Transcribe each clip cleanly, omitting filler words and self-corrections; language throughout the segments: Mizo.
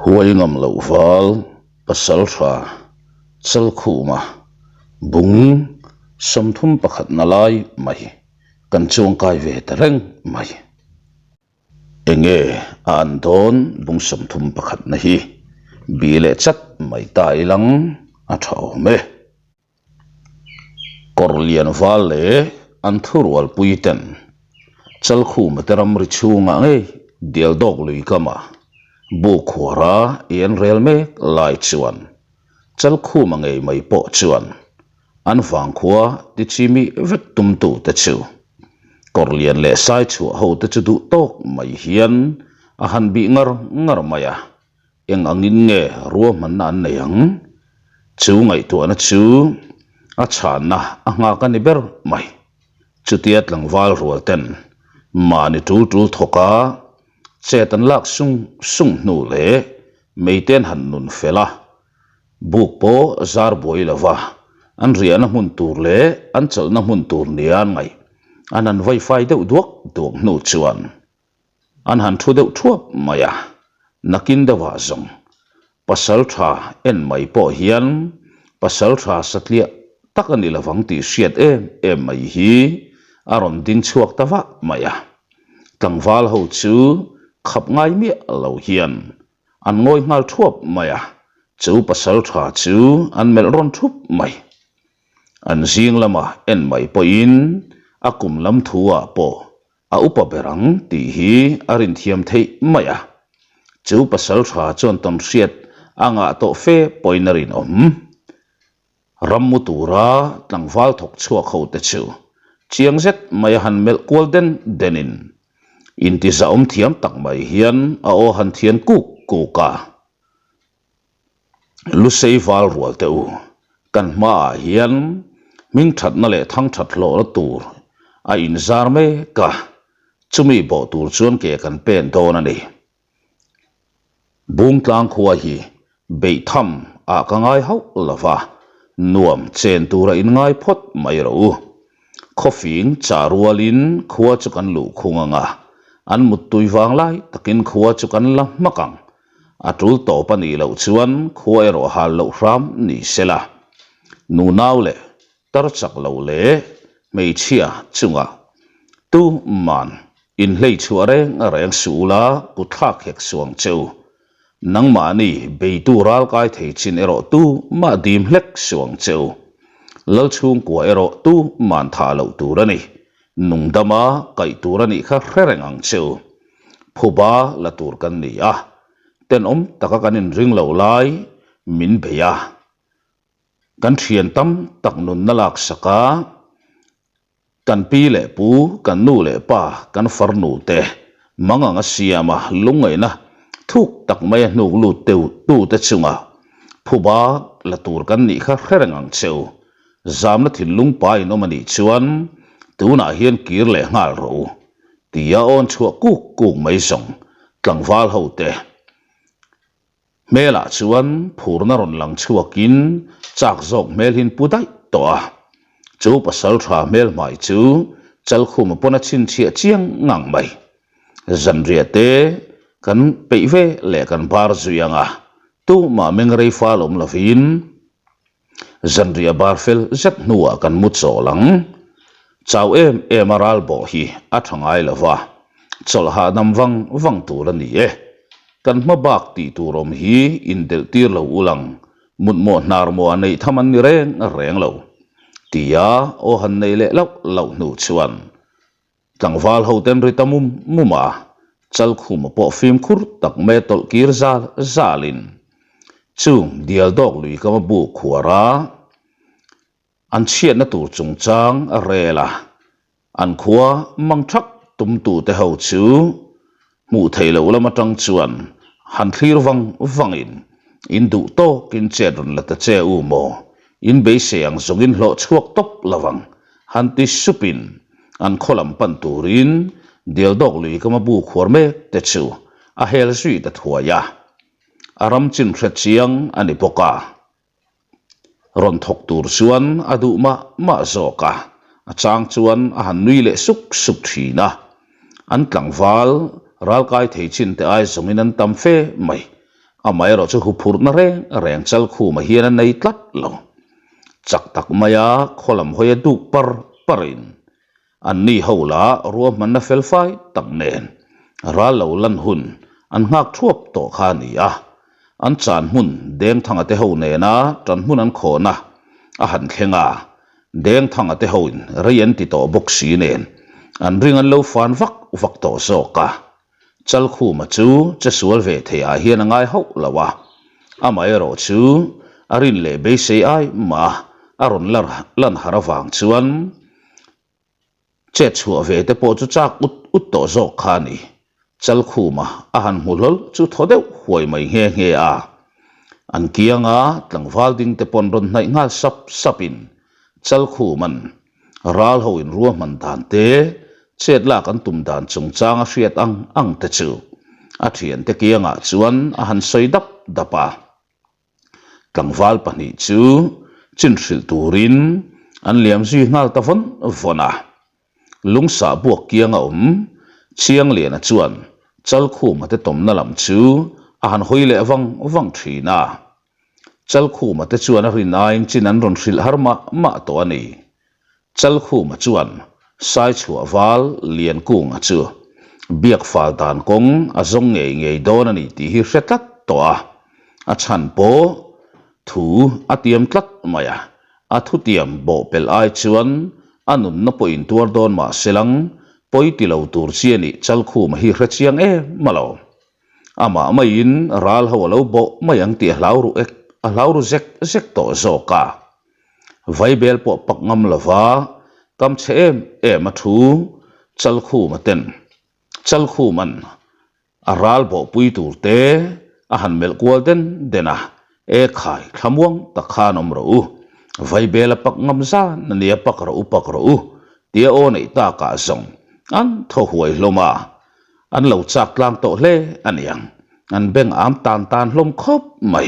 Huai ngam loh val pasaltha Chalkhuma bung 31 na lai mai kan chuangkai ve ta reng mai. Enge a an dawn bung 31 na hi bih leh chat mai ta ilang a tha awm e. Kawr lian val leh an thurualpui ten Chalkhuma te ramri chhungah ngei dial dawk lui kamah buk khuara i an rel mek lai chuan Chalkhuma ngei mai pawh chuan an vangkhua ti chimi vek tumtu te chu kawr lian leh sai chhuah ho te chu duh tawk mai hian a han bih ngar ngar mai a. Eng angin nge ruahmanna an nei ang? Chu ngaihtuahna chu a chhanna a nghak a ni ber mai. Chutia tlangval rual ten mahni tul tul thawk a, chet an lak sung sung hnu leh meiten han nun fel a, buk pawh zar buai lo va, an riahna hmun tur leh an chawlhna hmun tur nia an ngaih an han vaifai deuh duak duak hnu chuan An han thu deuh thuap mai a, nakin deuhah zawng pasal tha en mai pawh hian pasal tha satliah tak a ni lovang tih hriat em em mai hi a rawn ding chhuak ta vah mai a. Tlangval ho chu khap ngai miah lo hian an ngawi nghal thuap mai a, chu pasal tha chu an melh rawn thup mai. An zing lama en mai pawhin a kum lam thu ah pawh A upa ber ang tih hi a rinthiam theih mai a, chu pasal tha chuan tawnhriat a ngah tawh fe pawhin a rinawm. Rammu tura tlangval thawk chhuak ho te chu chiang zet mai a han melh kual den denin intizaawm thiam tak mai hian a aw han thian kuk kuk a. Lusei val rual teh u, kan hmaah hian hming thatna leh thang that hlawhna tur a inzar mek a, chumi bawh tur chuan ke kan pen dawn a ni. Bungtlang khua hi beihtham ah ka ngai hauh lo va, nuam chen tura inngai phawt mai rawh u. Khawfing chah rualin khua chu kan luh khung ang a, an muttui vang lai takin khua chu kan la hmak ang. A tul tawp a nih loh chuan khua erawh hal loh hram ni se la. Nunau leh tar chak lo leh hmeichhia chungah tu man inhlei chhuah reng reng suh ula kut thlak hek suang che u. Nangmahni beitu ral kai thei chin erawh tu mah dim hlek suang che u. Lal chhungkua erawh tu man thah loh tur a ni. Nungdama kaih tur a nih kha hre reng ang che u. Phuba la tur kan ni a, tenawm taka kan inring lo lai min bei a, kan thian tam tak nunna laksak a, kan pi leh pu, kan nu leh pa, kan farnu te mangang a siam a, lungngaihna thuk tak mai a hnuk lut teu tute chungah phuba la tur kan nih kha hre reng ang che u. Zamna thinlung pa in awm a nih chuan tunah hian kir leh nghal rawh u. Tia awn chhuah kuk kuk mai zawng tlangval ho te hmelah chuan phurna rawn lang chhuakin chak zawk hmel hin pu daih tawh a. Chu pasal tha hmel hmai chu Chalkhuma pawn a chhinchhiah chiang ngang mai. Zanriah te kan peih ve leh kan bar zui ang a, tumah meng rei fal awm lovin Zanriah bar fel zet hnuah kan mu chawl ang. Chau em em a ral bawh hi a tha ngai lo va, chawlh hahdam vang vang tur a ni e. Kan hma bak tih tur awm hi indelh tir lo ul ang, mutmawh hnar maw a neih tham an ni reng reng lo. Tia aw han nei leh lauh lauh hnu chuan Tlangval ho ten ri ta mum mum a, Chalkhuma pawh fimkhur tak mai a tawlh kir zal zalin chung dial dawk lui kama bu khuar a, an chhiatna tur chungchang a rel a, an khua mang thak tumtute ho chu Hmuh theih loh lam atang chuan han thlir vang vangin in duh tawkin chet rawn la ta che u maw? In beisei ang zawngin hlawh chhuak tawp lovang han ti supin an khaw lam pan turin Dialdawk lui kama bu khuar mek te chu a hel zui ta thuai a. A ram chin hre chiang a ni bawk a. Rawn thawk tur chuan a duh mah mah zawk a, a chang chuan a han nui leh suk suk thin a. An tlangval ralkai thei chin te ai zawngin an tam fe mai. Amaherawhchu huphurhna reng reng Chalkhuma hian a nei tlat lo. Chak tak maia khaw lam hawi a duk par parin anni ho lah ruahmanna felfai tak nen ral lo lan hun an nghak thuap tawh kha a ni a. An chan hmun Dengthanga te ho nena tan hmun an khawhna a han thleng a, Dengthanga te hoin rei an ti tawh bawk si nen an ring an lo fan vak vak tawh zawk a. Chalkhuma chu che sual ve theiah hian a ngai hauh lo a, amaherawh chu a rin leh beisei ai mah a rawn lan har avang chuan chet chhuah ve te pawh chu chak ut ut tawh zawk kha a ni. Chalkhuma a han hmu hlawl chu thaw deuh huai mai nghe nghe a, an kianga tlangval ding te pawn rawn hnaih nghal sap sapin Chalkhuma'n Ral ho in ruahman dan te, chet lak an tum dan chungchang a hriat ang ang te chu a thiante kiangah chuan a han sawi dap dap a. Tlangval pahnih chu chin hrilh turin an liam zui nghal ta vawn vawn a. Lungsah buak kianga awm Chiangliana chuan Chalkhuma te tawmna lam chu a han hawi leh vang vang thin a. Chalkhuma te chuan a rin aiin chin an rawn hrilh har mah mah tawh a ni. Chalkhuma chuan Saichhuah val Liankunga chu biak fal dan kawng a zawng ngei ngei dawn a ni tih hi hre tlat tawh a, a chhan pawh thu a tiam tlat mai a, a thutiam bawhpelh ai chuan a nunna pawhin tuar dawn mah se lang pawi ti lo tur chi a nih Chalkhuma hi hre chiang em a lo. Amah maiin ral ho a lo bawh mai ang tih a hlau ru ek, a hlau ru zek zek tawh zawk a. Vaibel pawh pak ngam lova kam chhe em em a thu Chalkhuma ten Chalkhuma'n a ral bawhpui tur te a han melh kual den den a, E khai, thlamuang tak khan awm rawh u, Vaibel a pak ngam zan a nia pak rawh u pak rawh u tia aw neih takah zawng an thaw huai hlawm a. An lo chak tlang tawh hle a niang, an beng am tan tan hlawm khawp mai.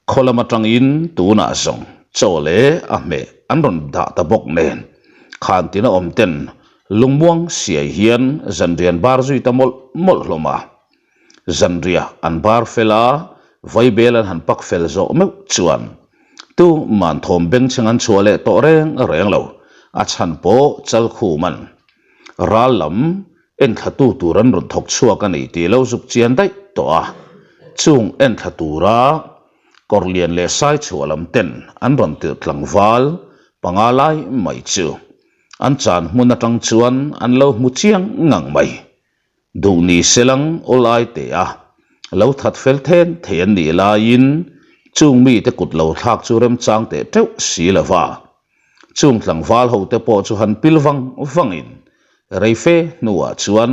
Khaw lam atangin tunah zawng chaw leh a hmeh an rawn dah ta bawk nen, khan tina awm ten lungmuang siai hian zanrian bar zui ta mawlh mawlh hlawm a. Zanriah an bar fel a, vaibel an han pak fel zawh meuh chuan tu man thawm bengchheng an chhuah leh tawh reng reng lo, a chhan pawh Chalkhuma'n Ral lam enthlatu tur an rawn thawk chhuak a ni tih lo zuk chian daih tawh a. Chung enthla tura Kawrlian leh Saichhuah lam ten an rawn tirh tlangval panga lai mai chu an chan hmun atang chuan an lo hmu chiang ngang mai. Duh ni selang awl ai teh a, lo that fel then thei an nih laiin chung mite kut lo thlak chu remchang teh teuh si lo va. Chung tlangval hote pawh chu han pil vang vangin reife hnuah chuan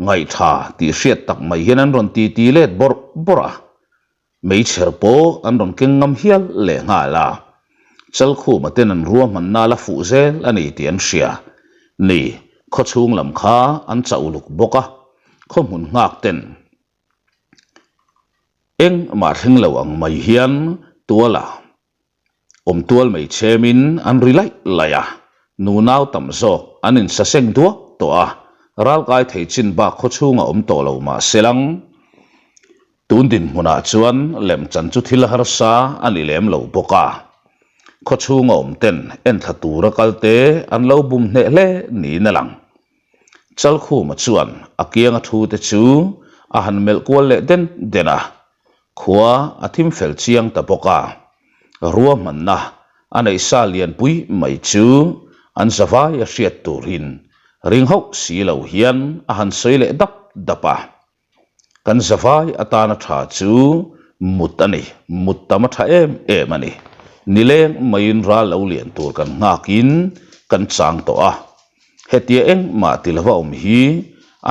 ngaihtha tih hriat tak mai hian an rawn titi let bawrh bawrh a, meichher pawh an rawn keng ngam hial leh nghal a. Chalkhuma ten an ruahmanna la fuh zel a ni tih an hria. Ni, khawchhung lam kha an chauh uluk bawk a, khawhmun nghak ten engmah thleng lo ang mai hian tuala Awm tual mai chhemin an ri laih laih a, nunau tam zawk an insaseng duak tawh a, ralkai thei chin bak khaw chhunga awm tawh lo mah se lang. Tun dinhmunah chuan lemchan chu thil harsa a ni lem lo bawk a, khaw chhunga awm ten enthla tura kalte an lo bum hneh hle niin a lang. Chalkhuma chuan a kianga thu te chu a han melh kual leh den den a, Khua a thim fel chiang ta bawk a, ruahmanna a neih sa lianpui mai chu an zavai a hriat turin ring hauh si lo hian a han sawi leh dap dap a. Kan zavai atana tha chu mut a ni, mut tam a tha em em a ni. Nileng maiin ral lo lian tur kan nghakin kan chang tawh a, hetia engmah ti lova awm hi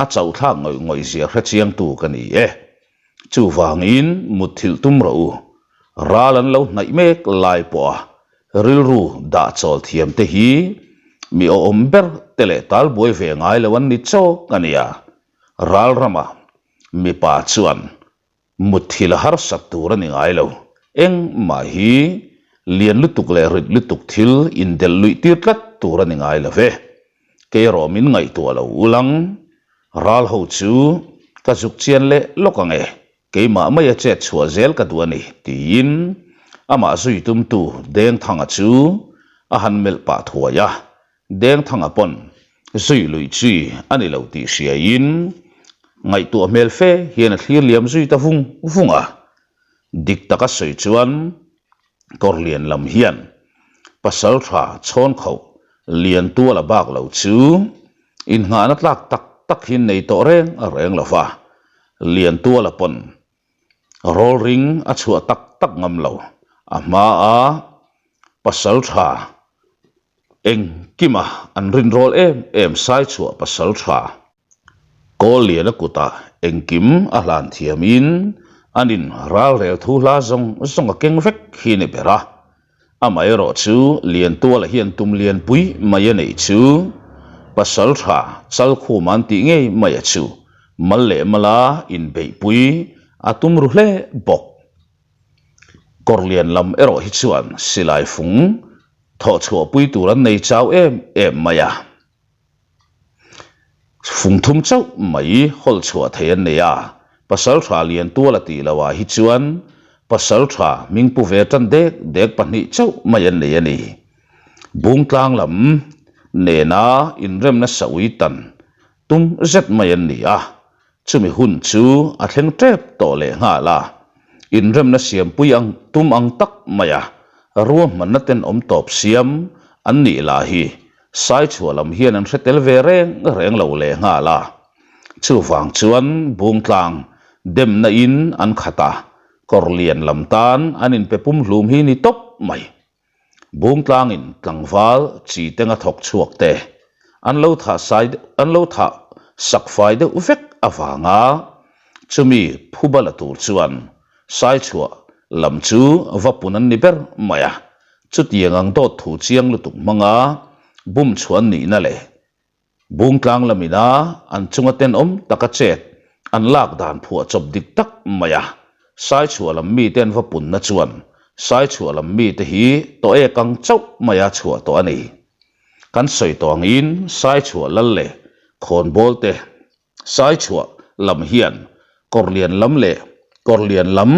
a chauhthlak ngawih ngawih zia hrechiangtu ka ni e. Chuvangin mutthilh tum rawh u. Ral an lo hnaih mek lai pawha rilru dah chawl thiam te hi mi awm ber te leh tal buai ve ngai lo an ni chawk a nia. Ral rama mipa chuan mutthilh a harsat tur a ni ngai lo. Engmah hi lian lutuk leh rit lutuk thil indelh luih tir tlat tur a ni ngai lo ve. Kei erawh min ngaihtuah lo ulang. Ral ho chu ka zuk chian leh lawk ang e. Keimah maia chet chhuah zel ka duh a ni, tiin amah zui tumtu Dengthanga chu a han melh pah thuai a. Dengthanga pawn zui luih chi a ni lo tih hriaiin ngaihtuah hmel fe hian a thlir liam zui ta vung vung a. Dik taka sawi chuan Kawrlian lam hian pasal tha chhawn khauh lian tual a bak lo chu inngahna tlak tak tak hi nei tawh reng reng lo va, lian tuala pawn rawl ring a chhuah tak tak ngam lo. A hmaa pasal tha engkima an rinrawl em em sai chhuah pasal tha Kawlliana kutah engkim a hlan thiamin an in ralrel thu hla zawng zawng a keng vek hi ni ber a. Amaherawh chu Liantuala hian tum lianpui mai a neih chu pasal tha Chalkhuma an tih ngei mai a chu mal leh mala inbeihpui a tum ru hle bawk. Kawrlian lam erawh hi chuan silai fung thawhchhuahpui tur an nei chau em em mai a. Fung thum chauh mai hawl chhuah thei an nei a, pasal tha lian tual a tih loh ah hi chuan pasal tha hming pu ve tan dek dek pahnih chauh mai an nei a ni. Bungtlang lam nena inremna saui tan tum zet mai an ni a, Chumi hun chu a thleng tep tawh leh nghal a, inremna siampui ang tum ang tak maia ruahmanna tenawm tawp siam an nih lah hi Saichhuah lam hian an hre tel ve reng reng lo leh nghal a. Chuvang chuan Bungtlang demna in an khat a, Kawrlian lam tan an inpe pumhlum hi ni tawp mai. Bungtlangin tlangval chi tenga thawk chhuak te an lo thah sai an lo thah sak fai deuh vek avanga chumi phuba la tur chuan Saichhuah lam chu va pun an ni ber mai a, chutiang ang dawt thu chiang lutuk hmanga bum chhuan nihna leh Bungtlang lamina an chunga tenawm taka chet an lak dan phuah chawp dik tak mai a, Saichhuah lam mite an va punna chuan Saichhuah lam mite hi tawh ek ang chauh maia chhuah tawh a ni. Kan sawi tawh angin Saichhuah lal leh khawnbawl te Saichhuah lam hian Kawrlian lam leh Kawrlian lam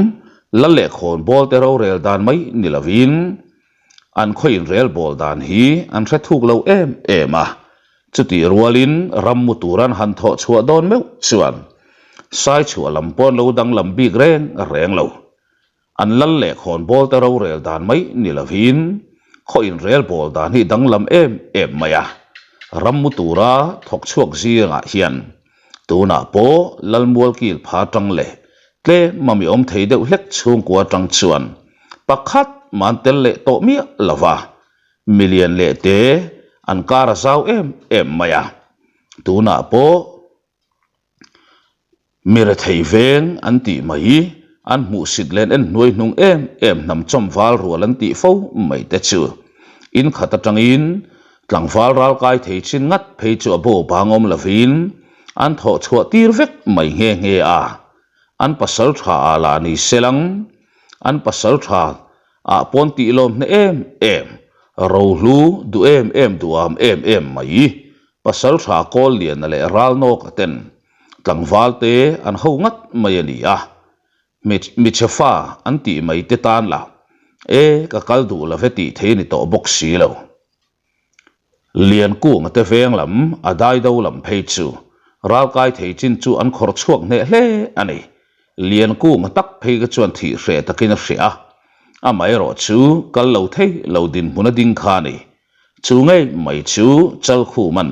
lal leh khawnbawl te rorel dan mai ni lovin An khaw inrelbawl dan hi an hre thuk lo em em a, chutih rualin ram mu tur an han thawh chhuah dawn meuh chuan Saichhuah lam pawn lo danglam bik reng reng lo. An lal leh khawnbawl te rorel dan mai ni lovin khaw inrelbawl dan hi danglam em em mai a, ram mu tura thawk chhuak zingah hian Tunah pawh Lalmualkil pha tang leh tlem a mi awm thei deuh hlek chhungkua tang chuan pakhat man tel leh tawh miah lo va, milian leh te an kar a zau em em mai a. Tunah pawh mi rethei veng an tih mai, an hmuhsit len en hnuai hnung em em hnam chawm val rual an tih fo mai te chu in khat atangin Tlangval ralkai thei chin ngat phei chu a bo bang awm lovin an thawh chhuah tir vek mai nghe nghe a, an pasal tha ah lah ni se lang, an pasal tha ah pawn tih lawm hne em em, rohlu duh em em duham em em mai, pasal tha Kawlliana leh Ralnawka ten tlangval te an ho ngat mai a ni a, Michhe fa an tih mai te tan lah e ka kal duh love tih thei a ni tawh bawk si lo. Liankunga te veng lam a daido lam phei chu ralkai thei chin chu an khawrh chhuak hneh hle a ni. Liankunga tak phei kha chuan thih hreh takin a hreh a, amaherawh chu kal lo thei lo dinhmun a ding kha a ni. Chu ngei mai chu Chalkhuman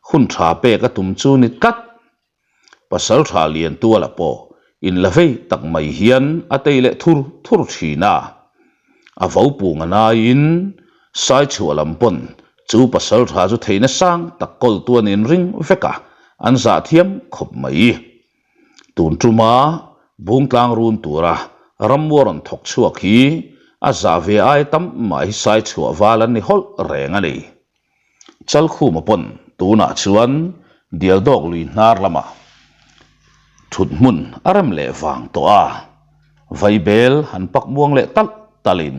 hun tha pek a tum chu ni tlat. Pasal tha lian tuala pawh in la vei tak mai hian a tei leh thur thur thin a. A vo pung a naiin Saichhuah lam pawn chu pasal tha chu theihna sang tak kawltu an inring vek a, an zah thiam khawp mai. Tun tuma Bungtlang run tura rammuar rawn thawk chhuak hi a zah ve ai tam mah hi Saichhuah val an ni hawlh reng a ni. Chalkhuma pawn tunah chuan Dialdawk lui hnar lamah thut hmun a rem leh vang tawh a, vaibel han pak muang leh talh talhin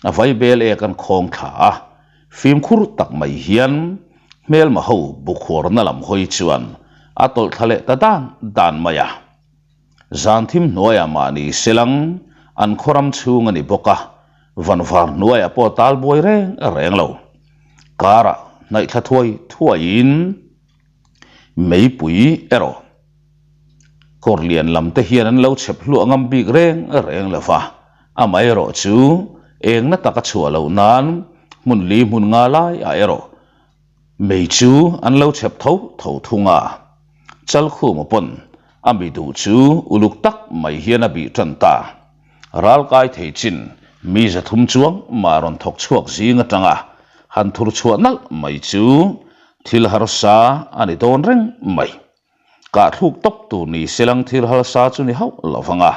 a vaibel ek an khawng thla a, fimkhur tak mai hian hmelma ho bukhuarna lam hawi chuan a tawlh thla leh ta dan dan mai a. Zan thim hnuaiah mahni selang an khaw ram chhung a ni bawk a, vanvar hnuaiah pawh tal buai reng reng lo. Karah hnaih thla thuai thuaiin meipui erawh kawr lian lam te hian an lo chhep hluah ngam bik reng reng lo va, amaherawh chu engna taka chhuah loh nan hmun li hmun nga laiah erawh Mei chu an lo chhep tho tho thung a, Chalkhuma pawn a mi duh chu uluk tak mai hian a bih tan ta. Ralkai thei chin mi 300 chuang mah rawn thawk chhuak zing atanga han thur chhuah nalh mai chu thil harsa a ni dawn reng mai. Kahthluk tawp tur ni selang thil harsa chu ni hauh lo vang a,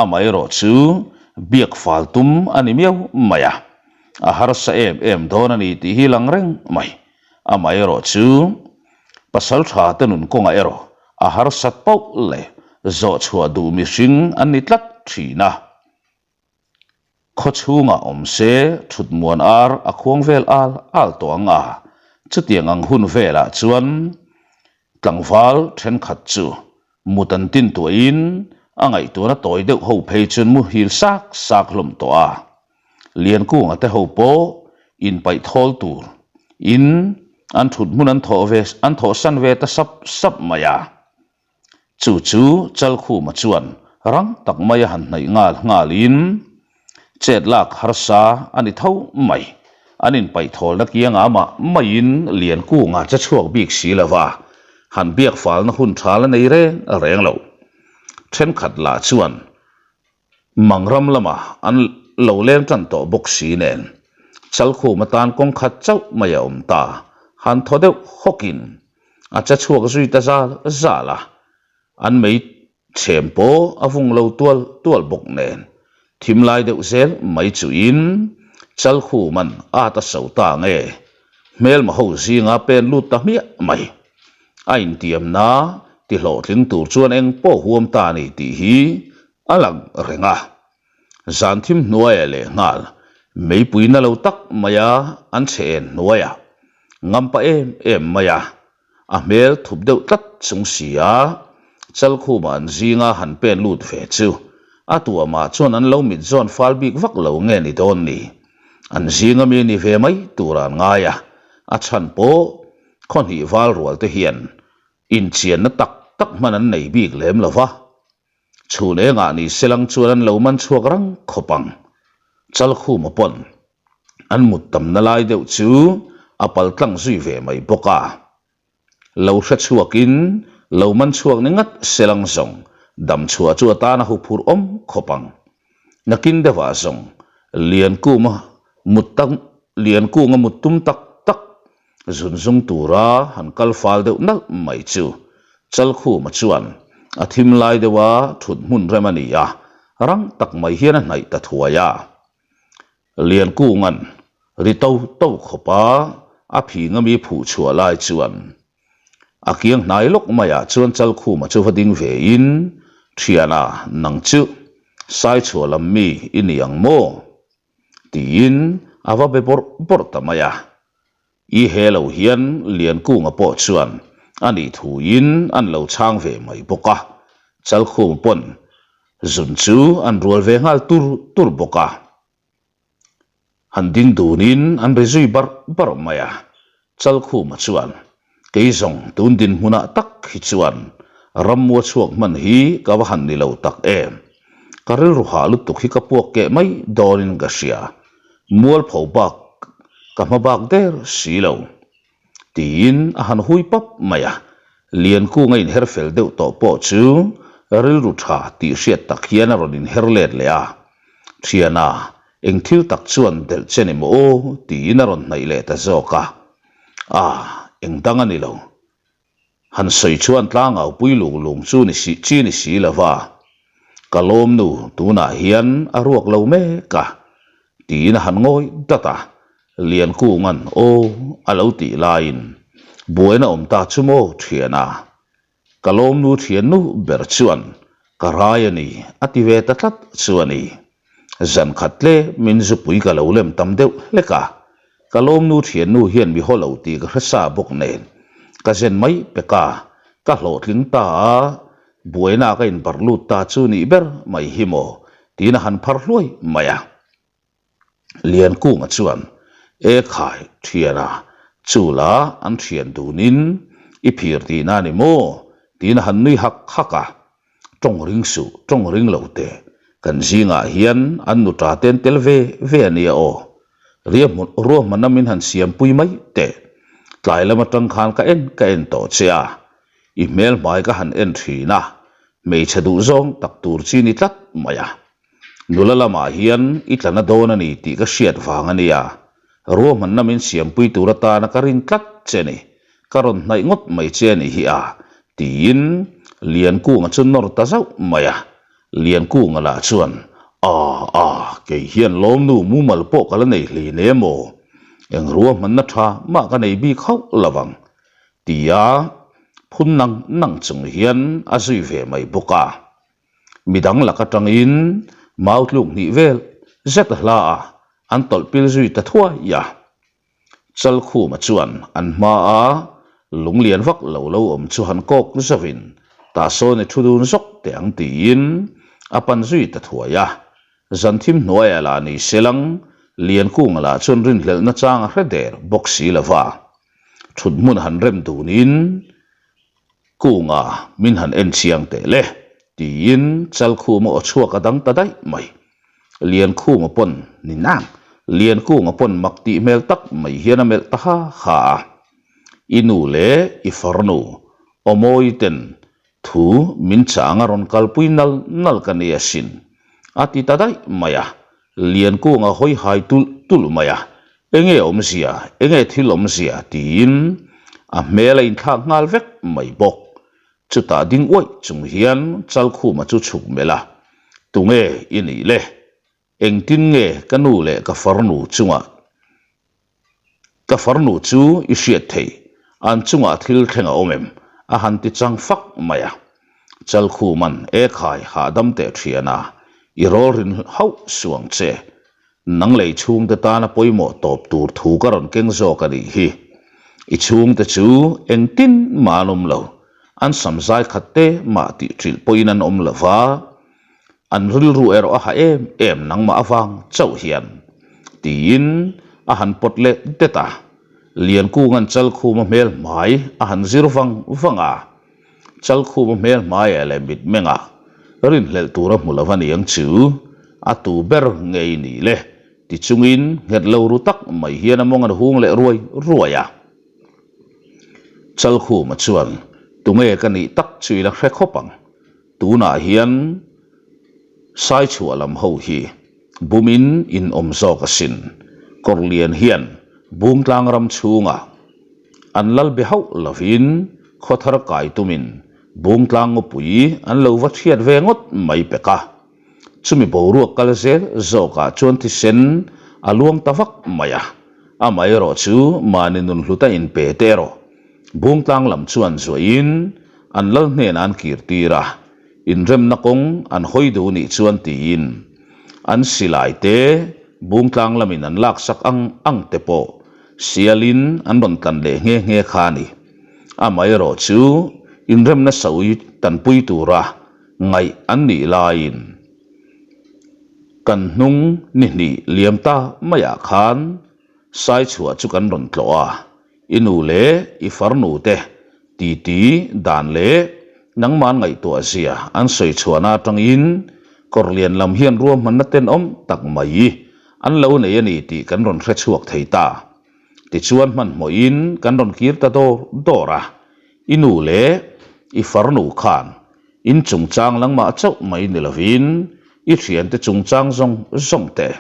amaherawh chu biak fal tum a ni miau mai a, a harsa em em dawn a ni tih hi lang reng mai. Amaherawh chu pasal tha te nun kawngah erawh a harsat pauh leh zawh chhuah duh mihring an ni tlat thin a. Khaw chhungah awm se thut muan ar a khuang vel al al tawh ang a, chutiang ang hun velah chuan tlangval thenkhat chu mut an tin tuahin a ngaihtuahna tawi deuh ho phei chuan muhil sak sak hlawm tawh a. Liankunga te ho pawh inpaih thawl tur in an thut hmun an thawh ve an thawhsan ve ta sap sap mai a. Chu chu Chalkhuma chuan rang tak maia han hnaih nghal nghalin chet lak harsa a ni tho mai. An inpaihthawlna kiangah mah maiin Liankunga che chhuak bik si lo va, han biak falna hun tha la nei reng reng lo. Thenkhat lah chuan Mangram lamah an lo leng tan tawh bawk si nen Chalkhuma tan kawng khat chauh mai a awm ta, han thaw deuh hawkin a che chhuak zui ta zal zal a, an mei chhem pawh a vung lo tual tual bawk nen thim lai deuh zel mai chuin Chalkhuman at a so ta nge hmelma ho zinga pen lut ta hmiah mai. A intiamna ti hlawhtling tur chuan eng pawh huam ta a ni tih hi a lang reng a. Zan thim hnuaiah leh nghal meipui na lo tak maia an chhe en hnuaiah ngampa em em mai a, a hmel thup deuh tlat chung si a, Chalkhuma an zinga han pen lut ve chu a tuamah chuan an lo mit zawn fal bik vak lo nge ni dawn ni? An zinga mi ni ve mai tura an ngai a, a chhan pawh khaw hnih val rual te hian inchianna tak tak hman an nei bik lem lo va, chhun engah ni selang chuan an lo man chhuak rang khawp ang. Chalkhuma pawn an mut tamna lai deuh chu a pal tlang zui ve mai bawk a. Lo hre chhuakin lo man chhuak ni ngat selang zawng dam chhuah chu atana huphurh awm khawp ang. Nakin deuhah zawng Liankunga mut tak Liankunga mut tum tak tak Zun zung tura han kal fal deuh nalh mai chu Chalkhuma chuan a thim lai deuha thut hmun rem a ni a, rang tak mai hian a hnaih ta thuai a. Liankunga'n ri to to khawpa a phing ami phuh chhuah lai chuan a kiang hnai lawk maiah chuan Chalkhuma chu va ding vein, Thiana, nang chu Saichhuah lam mi i ni ang maw? Tiin a va be bawrh bawrh ta mai a. I he lo hian Liankunga pawh chuan a nih thuin an lo chhang ve mai bawk a, Chalkhum pawn zun chu an rual ve nghal tur tur bawk a. Han ding dunin an ri zui barh barh mai a. Chalkhuma chuan, Kei zawng tun dinhmunah tak hi chuan rammua chhuak hman hi ka va han ni lo tak em. Ka rilru hah lutuk hi ka puak keh mai dawnin ka hria. Mualpho bak ka hma bak der si lo. Tiin a han hui pap mai a. Liankunga inher fel deuh tawh pawh chu rilru tha tih hriat tak hian a rawn inher let leh a. Thiana, eng thil tak chuan delh che ni maw aw? tiin a rawn hnaih leh ta zawk a. A, eng dang a ni lo. Han sawi chuan tlangau pui lung lung chu ni si chi ni si lo va. Ka lawm nu, tunah hian a ruak lo mek a, tiin a han ngawi dat a. Liankunga'n aw a lo tih laiin buaina awm ta chu maw thiana? Ka lawmnu thiannu ber chuan ka rai a ni a ti ve ta tlat chu a ni. Zan khat tle min zupui ka lo lem tam deuh hlek a, ka lawmnu thiannu hian mi haw lo tih ka hre sa bawk nen ka zen mai pek a, ka hlawhtling ta a. Buaina ka inbarh lut ta chu nih ber mai hi maw? tiin a han phar hluai mai a. Liankunga chuan, E khai, thiana, chu la an thian dunin i phir tihna a ni maw? tiin a han nui hak hak a. Tawng ring suh, tawng ring lo teh, kan zingah hian an nuta te an tel ve ve a nia aw. Ruahmanna min han siampui mai teh. Tlai lam atang khan ka en ka en tawh che a, i hmel hmai ka han en thin a, hmeichhe duhzawng tak tur chi ni tlat mai a. Nula lamah hian i tla na dawn a ni tih ka hriat vang a nia, ruahmanna min siampui tur atana ka rin tlat che ni, ka rawn hnaih ngawt mai che a nih hi a, tiin Liankunga chu nawr ta zauh mai a. Liankunga lah chuan, A, a, kei hian lawmnu mumal pawh ka la nei hlei em aw? Eng ruahmanna tha mah ka nei bik hauh lo ang, tia phun nang nang chung hian a zui ve mai bawk a. Midang lak atangin mau tluk hnih vel zet hla a an tawlh pil zui ta thuai a. Chalkhuma chuan an hma a lunglian vak lo lo awm chu han kawk zauhin tah sawn i thu dun zawk teh ang tiin a pan zui ta thuai a. Zan thim hnuaiah lah ni selang Liankunga lah chuan rinhlelhna chang a hre der bawk si lova. Thut hmun han rem dunin Kunga min han en chiang teh le, tiin Chalkhuma aw chhuak a dang ta daih mai. Liankhunga pawn ni nang, Liankunga pawn mak tih hmel tak mai hian a melh ta ha ha a. I nu leh i farnu Awmawi ten thu min chang a rawn kalpui nal nal ka ni asin, a ti ta daih mai a. Liankunga hawi hai tulh tulh mai a, Enge awmzia, enge thil awmzia tiin a hmel a inthlak nghal vek mai bawk. Chutah ding uaih chung hian Chalkhuma chu chhuk melh a, Tunge i nih le? Engtin nge ka nu leh ka farnu chungah ka farnu chu i hriat theih? An chungah thil thleng a awm em? a han ti chang fak mai a. Chalkhuma'n e khai hahdam teh thian a, I rawl rin hauh suang che. Nang lei chhungte tana pawimawh tawp tur thu ka rawn keng zawk a nih hi. I chhungte chu engtin mah an awm lo, an sam zai khat te mah tih ṭilh pawhin an awm lo va, an rilru erawh a ha em em nangmah avang chauh hian, tiin a han pawt leh det a. Liankunga'n Chalkhuma hmel hmai a han zir vang vang a. Chalkhuma hmel hmaiah leh mitmengah rinhlelh tur a hmu lo a niang chu a tu ber ngei ni le ti chungin nghet lo ru tak mai hian a mawng an hung leh ruai ruai a. Chalkhuma chuan tunge ka nih tak chu ila hre khawp ang, tunah hian Saichhuah lam ho hi bumin in awm zawk asin, Kawrlian hian Bungtlang ram chhungah An lal be hauh lovin khawthar kai tumin Bungtlang ngawpui an lo va thiat ve ngawt mai pek a. Chumi boruak kal zel zawkah chuan thisen a luang ta vak mai a. Amaherawh chu mahni nun hluta inpe te erawh Bungtlang lam chuan zuahin an lal hnenah an kir tir a. Inremna kawng an hawi duh nih chuan tiin an silai te Bungtlang lamin an laksak ang ang te pawh sialin an rawn tlan leh nghe nghe kha a ni. Amaherawh chu inremna sawi tanpui tura ngaih an nih laiin kan hnung ni hnih liam ta maiah khan Saichhuah chu kan rawn tlawh a, i nu leh i farnu te titi dan leh nangmah ngaihtuah zia an sawi chhuahna atangin Kawrlian lam hian ruahmanna tenawm tak mai an lo nei a ni tih kan rawn hre chhuak thei ta. Tichuan hmanhmawhin kan rawn kir ta dawr dawr a, i nu leh i farnu khan in chungchang langmah chauh mai ni lovin i thiante chungchang zawng zawng te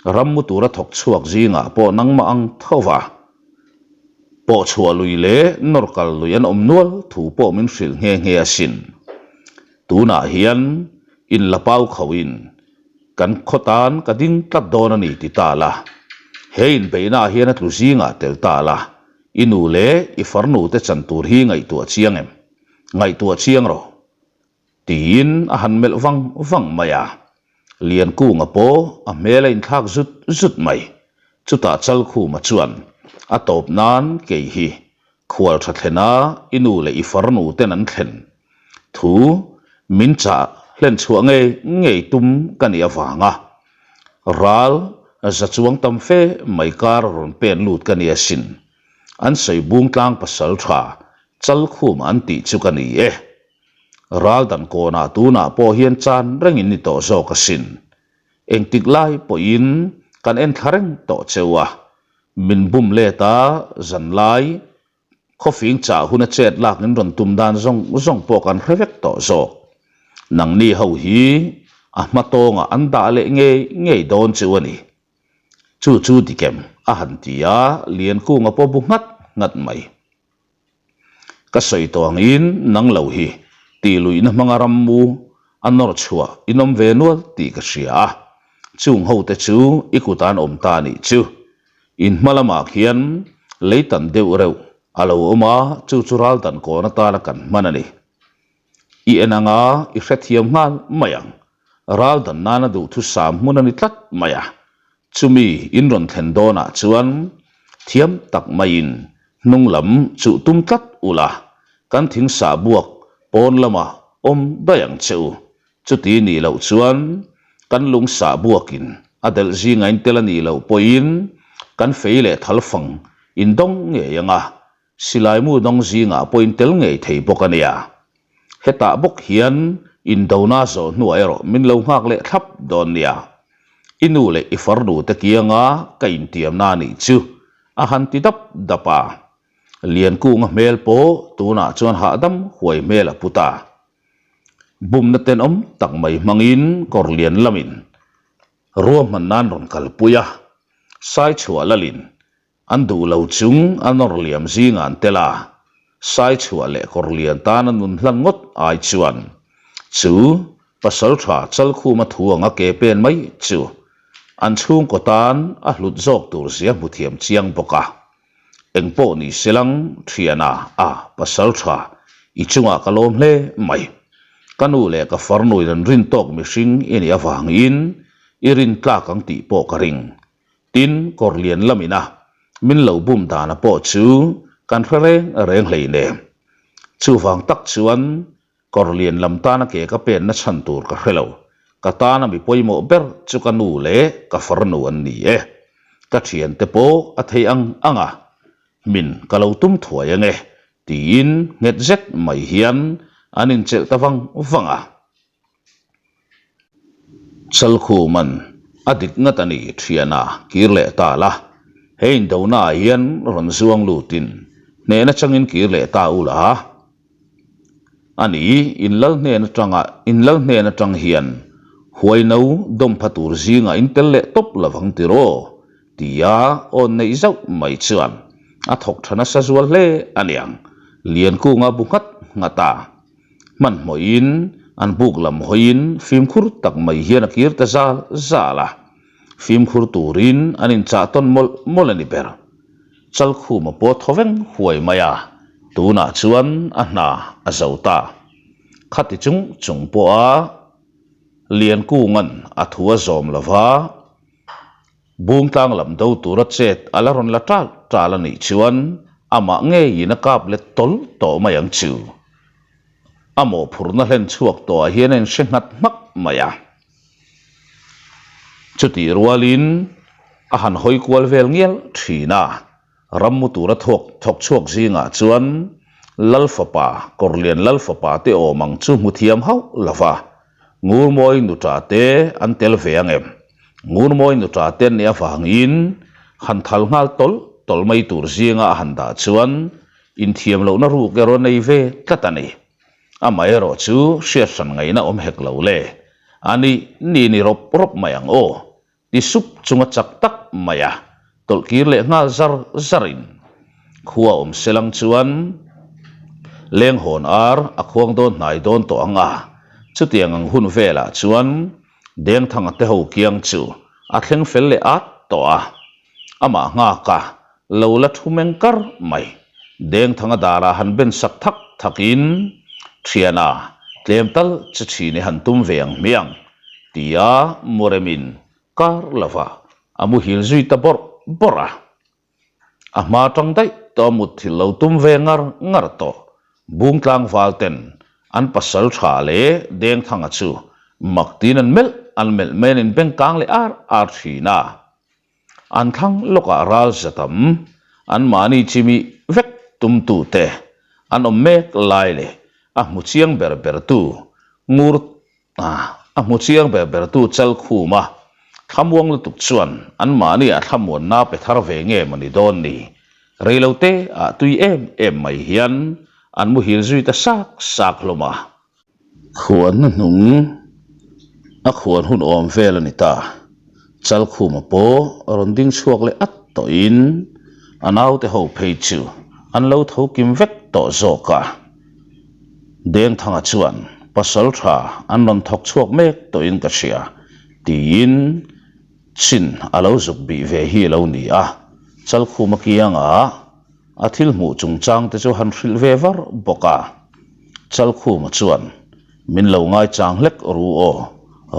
Rammu tura thawk chhuak zingah pawh nangmah ang tho va, pawhchhuah lui leh nawr kal lui an awm nual thu pawh min hrilh nghe nghe asin. Tunah hian in la pau khauhin kan khaw tan ka ding tlat dawn a ni ti ta la, he inbeihnaah hian a tlu zingah tel ta la, i nu leh i farnu te chan tur hi ngaihtuah chiang em? Ngaihtuah chiang rawh. Tiin a han melh vang vang mai a. Liankunga pawh a hmel a inthlak zut zut mai. Chutah Chalkhuma chuan a tawp nan kei hi khual tha thlena i nu leh i farnu ten an thlen thu. Min chah hlen chhuah ngei ngei tum ka nih avanga ral za chuang tam fe mai kar rawn pen lut ka ni asin. An sawi bung tlang pasal tha Chalkhum an tih chu ka ni e. Ral dan kawnah tunah pawh hian chan rengin ni tawh zawk asin. Engtik lai pawhin kan en thla reng tawh cheu a, min bum let a zanlai Khawfing chah huna chet lak in rawn tum dan zawng zawng pawh kan hre vek tawh zawk. Nangni ho hi a hma tawngah an dah leh ngei ngei dawn chu a ni. Chu chu dikem a han ti a, Liankunga pawh bu nghat nghat mai. Ka sawi tawh angin nang lo hi tih luihna hmanga rammu a nawr chhuah in awm ve nual tih ka hria a, chung hote chu i kut an awm ta nih chu. In hma lamah khian lei tan deuh reuh a lo awm a, chu chu ral dan kawn atana kan hman a ni. I en anga i hrethiam nghal mai ang. Ral dan nana duhthusam hmun a ni tlat mai a. Chumi in rawn thlen dawnah chuan thiam tak maiin hnung lam chuh tum tlat ula, kan thing sah buak pawn lamah awm daih ang che u. Chuti nih loh chuan kan lung sah buakin a delh zinga in tel a nih loh pawhin kan fei leh thal fang in dawng ngei ang a, silai mu dawng zingah pawh in tel ngei thei bawk a nia. Hetah bawk hian indona zawh hnuah erawh min lo nghak leh thlap dawn nia. I nu leh i farnu te kianga ka intiamna a nih chu a han ti dap dap a. Liankunga hmel pawh tunah chuan hahdam huai hmel a pu ta. Bumna tenawm tak mai hmangin kawr lian lamin ruahman nan rawn kalpui a, Saichhuah lalin an duh lo chung a nawr liam zingah an tel a, Saichhuah leh kawr lian tana nun hlan ngawt ai chuan chu Pasaltha Chalkhuma thu anga ke pen mai chu an chhungkaw tan a hlut zawk tur zia hmu thiam chiang bawk a. Engpawh ni selang thiana a pasal tha i chungah ka lawm hle mai. Ka nu leh ka farnuin an rin tawk mihring i nih avangin i rin tlak ang tih pawh ka ring. Tin, kawr lian lamina min lo bum dana pawh chu kan hre reng reng hleinem. Chuvang tak chuan Kawr lian lam tana ke ka penna chhan tur ka hre lo. Ka tana mi pawimawh ber chu ka nu leh ka farnu an ni e. Ka thiante pawh a thei ang ang a, min ka lo tum thuai ang e, tiin nghet zet mai hian an inchelh ta vang vang a. Chalkhuman a dik ngat a ni thiana kir leh ta la, he indonaah hian rawn zuang lutin hnehna changin kir leh ta u la. A ni, in lal hnen atanga in lal hnen atang hian huaino dawmpha tur zingah in tel leh tawp lovang tiraw? tia awn neih zauh mai chuan a thawk tha nasa zual hle a niang. Liankunga bu nghat nghat a. Hmanhmawhin an buk lam hawiin fimkhur tak mai hian a kir ta zal zal a. Fimkhur turin an inchah tawn mawlh mawlh a ni ber. Chalkhuma pawh thaw veng huai mai a, tunah chuan a hna a zo ta. Khati chung chung pawha Liankunga'n a thu a zawm lo va, Bungtlang lam do tura chet a la rawn la ṭal ṭal a nih chuan amah ngeiin a kap let tawl tawh mai ang chu. A mawhphurhna hlen chhuak tawhah hian a inhre nghat hmak mai a. Chutih rualin a han hawi kual vel ngial thin a, rammu tura thawk thawk chhuak zingah chuan Lal fapa, Kawrlian Lal fapa te awm ang chu hmu thiam hauh lo va, Ngurmawi nuṭa te an tel ve ang em? Ngurmawi nuṭa te an nih avangin han thal nghal tawlh tawlh mai tur zinga a han dah chuan inthiam lohna ruk erawh a nei ve tlat a ni. Amaherawh chu hriat hran ngaihna awm hek lo le. A nih ni ni rawp rawp mai ang aw, ti sup chunga chak tak mai a tawlh kir leh nghal zar zar in khua awm selang chuan leng hawn ar a khuang dawn hnai dawn tawh ang a, chutiang ang hun velah chuan Dengthanga te ho kiang chu a thleng fel leh at tawh a. Amah nghak a, lo la thu meng kar mai. Dengthanga darah han ben sak thak thakin, Thiana, tlem tal chu chhin i han tum ve ang hmiang, tia Muremin kar lova a muhil zui ta bawrh bawrh a. A hma tang daih tawh a mutthilh lo tum ve ngar ngar tawh. Bungtlang val ten. An pasal tha leh Dengthanga chu mak tiin an melh an melh mai an inbeng kang leh ar ar thin a. An thlang lawkah ral za tam anmahni chimi vek tumtute an awm mek lai leh a hmu chiang ber bertu ngur A hmu chiang ber ber tu Chalkhuma thlamuang lutuk chuan anmahni ah thlamuanna pe thar ve nge maw ni dawn ni? Reilote ah tui em em mai hian an muhil zui ta sak sak hlawm a. Khuan hnuhnung a khuan hun awm vel a ni ta. Chalkhuma pawh rawn ding chhuak leh at tawhin a naute ho phei chu an lo tho kim vek tawh zawk a. Dengthanga chuan pasal tha an rawn thawk chhuak mek tawhin ka hria tiin chin a lo zuk bih ve hi a lo ni a, Chalkhuma kiangah a thil hmuh chungchang te chu han hrilh ve var bawk a. Chalkhuma chuan min lo ngaichang hlek ru aw,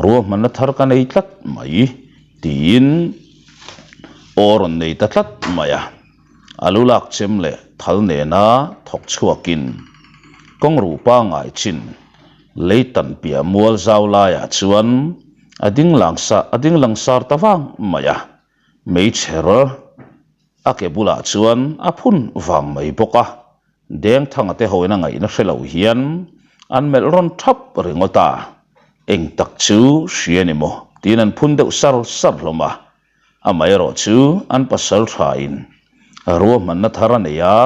ruahmanna thar ka nei tlat mai tiin aw rawn nei ta tlat mai a. A lu lak chem leh thal nena thawk chhuakin kawng ruh pangngai chin lei tan piah mual zau laiah chuan a ding lang sa a ding lang sar ta vang mai a, meichher a ke bulah chuan a phun vang mai bawk a, Dengthanga te hoin a ngaihna hre lo hian an melh rawn thap ringawt a, eng tak chu hria ni maw tiin an phun deuh sar sar hlawm a. Amaherawh chu an pasal thain ruahmanna thar a nei a,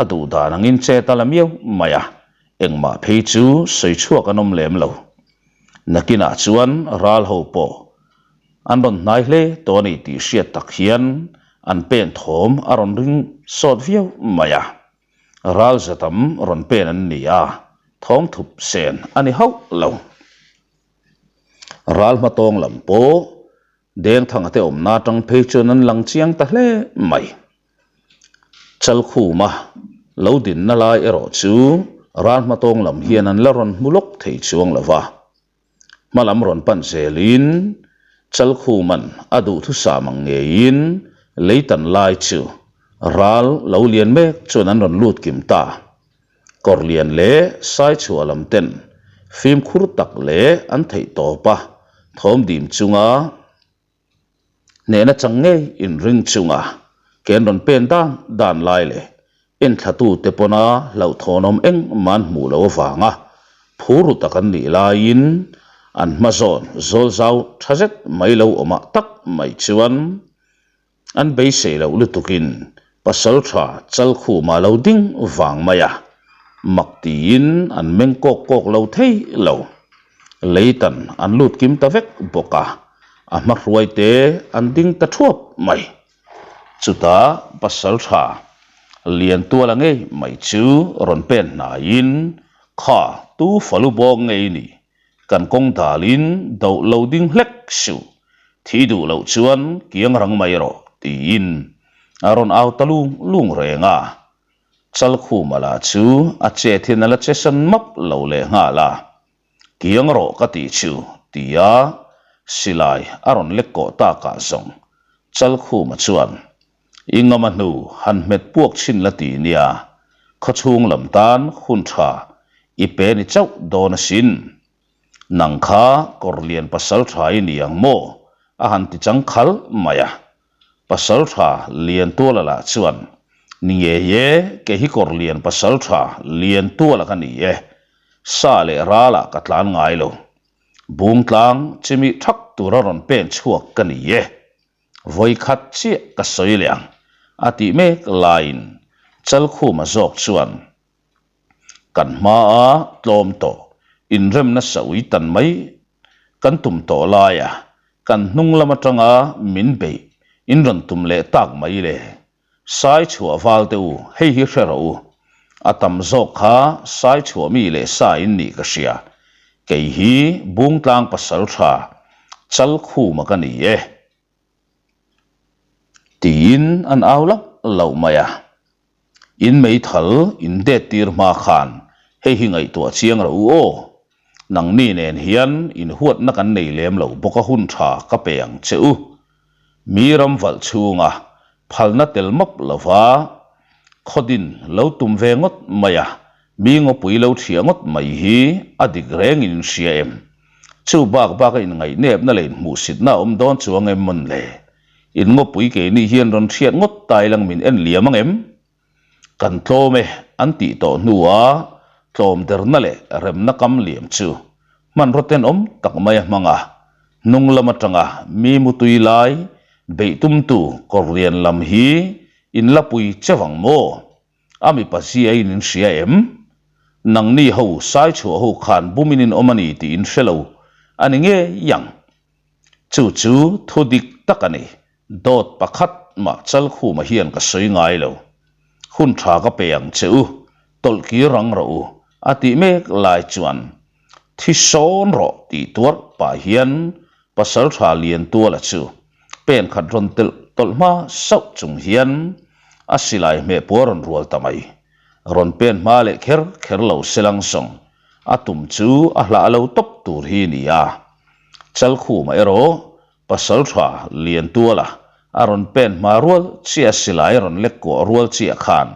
a duh dan angin chet a la miau mai a, engmah phei chu sawi chhuak an awm lem lo. Nakinah chuan ral ho pawh an rawn hnai hle tawh a ni tih hriat tak hian an pen thawm a rawn ring sawt viau mai a. Ral za tam rawn pen an ni a, thawm thup sen a ni hauh lo. Ral hmatawng lam pawh Dengthanga te awmna atang phei chuan an lang chiang ta hle mai. Chalkhuma lo dinna lai erawh chu ral hmatawng lam hian an la rawn hmu lawk thei chuang lo va. Hma lam rawn pan zelin Chalkhuman a duhthusam ang ngeiin leitan lai chu ral lo lian mek chuan an rawn lut kim ta. Kawrlian leh Saichhuah lam ten fimkhur tak leh an theih tawp a, thawm dim chunga hnehna chang ngei inring chunga ken rawn pen dan dan lai leh enthlatute pawna hlauhthawnawm engmah an hmuh loh avanga phur ru tak an nih laiin an hma zawn zawl zau tha zet mai lo awmah tak mai chuan An beisei loh lutukin pasaltha Chalkhuma lo ding vang mai a, mak tiin an meng kawk kawk lo thei lo. Leitan an lut kim ta vek bawk a, a hma hruaite an ding ta thuap mai. Chutah pasaltha Liantuala ngei mai chu rawn pen hnaiin, Kha, tu falu bawk ngei ni? Kan kawng dalin doh lo ding hlek suh, thi duh loh chuan kiang rang mai rawh, tiin a rawn au ta lung lung reng a. Chalkhuma lah chu a chet hian a la che san map lo leh nghal a, Kiang rawh ka tih chu, tia silai a rawn lek kawh takah zawng Chalkhuma chuan I ngama hnu han hmet puak chhin la ti nia, khawchhung lam tan hun tha i pe ni chauh dawn asin. Nang kha kawrlian pasal tha i ni ang maw? a han ti chang khal mai a. Pasal tha Liantuala lah chuan, Ni ngei e, kei hi kawrlian pasal tha Liantuala ka ni e. Sa leh ralah ka tlan ngai lo. Bungtlang chimi thak tura rawn pen chhuak ka ni e. Vawi khat chiah ka sawi leh ang, a tih mek laiin Chalkhuma zawk chuan kan hmaa tlawm tawh inremna sawi tan mai kan tum tawh laia kan hnung lam atanga min beih in rawn tum leh tak mai le. Sai chhuah val te u, hei hi hre rawh u. A tam zawk kha sai chhuah mi leh sa in nih ka hria. Kei hi Bungtlang pasal tha Chalkhuma ka ni e. Tiin an au lauh lauh mai a. In meithal in det tir hma khan hei hi ngaihtuah chiang rawh u aw. Nangni nen hian inhuatna kan nei lem lo bawk a hun tha ka pe ang che u. Mi ram valh chhunga phalna tel map lova khawdin lo tum ve ngawt mai a. Mi ngawpui lo ṭhia ngawt mai hi a dik rengin in hria em? Chu bak baka inngaih-nepna leh inhmuhsitna a awm dawn chuang em mawn le? In ngawpui keini hian rawn hriat ngawt ta ilang min en liam ang em? Kan tlawm e an tih tawh hnua tlawm derna leh remna kam liam chu hmanraw tenawm tak mai a hmang a, hnung lam atanga mi mutui lai beih tumtu kawr lian lam hi in la pui cheu ang maw? A mipa zia in in hria em? Nangni ho sai chhuah ho khan bumin in awm a ni tih in hre lo a ni ngei ang. Chu chu thu dik tak a ni. Dawt pakhat mah Chalkhuma hian ka sawi ngai lo. Hun tha ka pe ang che u, tawlh kir rang rawh u, a tih mek lai chuan thi sawn rawh tih tuarh pah hian Pasaltha Liantuala chu pen khat rawn telh tawlh hma sauh chung hian a silai hmeh pawh a rawn rual ta mai. Rawn pen hma leh kher kher lo selang zawng a tum chu a hlah lo tawp tur hi ni a. Chalkhuma erawh Pasaltha Liantuala a rawn pen hma rual chiah a silai a rawn lek kuah rual chiah khan